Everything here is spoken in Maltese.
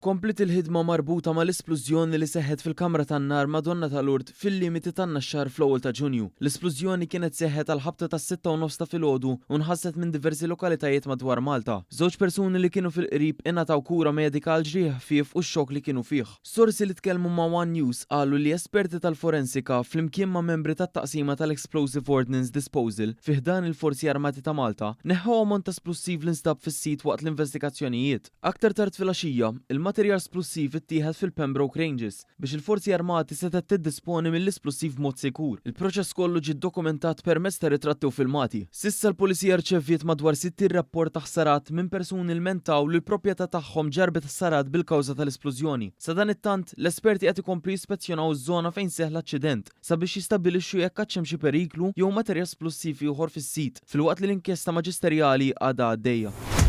Kompliet il-ħidma marbuta mal-isplużjoni li seħħet fil-kamra tan-nar Madonna ta' Lourdes fil-limiti tan-Naxxar fl-ewwel ta' Ġunju. L-isplużjoni kienet seħħet għall-ħabta tas-sitta u nofs ta' filgħodu u nħasset minn diversi lokalitajiet madwar Malta. Żewġ persuni li kienu fil-qrib ingħataw kura medika għal ġrieħi ħfief u x-xokk li kienu fih. Sorsi li tkellmu ma' one News qalu li esperti tal-forensika flimkien ma' membri tat-taqsima tal-Explosive Ordnance Disposal fi ħdan il-Forzi Armati ta' Malta neħħew ammont ta' splussiv li nstab fis-sit waqt l-investigazzjonijiet. Aktar tard filgħaxija, il-materjal splussiv ittieħed fil-Pembroke Ranges biex il-Forzi Armati setgħet tiddisponi mill-isplussiv b'mod sikur. Il-proċess kollu ġie ddokumentat permezz ta' ritratti u filmati. S'issa l-Pulizija rċeviet madwar 60 rapport ta' ħsarat minn persuni lmentaw li l-proprjetà tagħhom ġarrbet ħsarat bil-kawża tal-isplużjoni. Sadanittant, l-esperti qed ikomplu jispezzjonaw iż-żona fejn seħħ l-aċċident sabiex jistabbilixxu jekk għadx hemm xi periklu jew materjal splussiv ieħor fis-sit, filwaqt li l-inkjesta maġisterjali għadha għaddejja.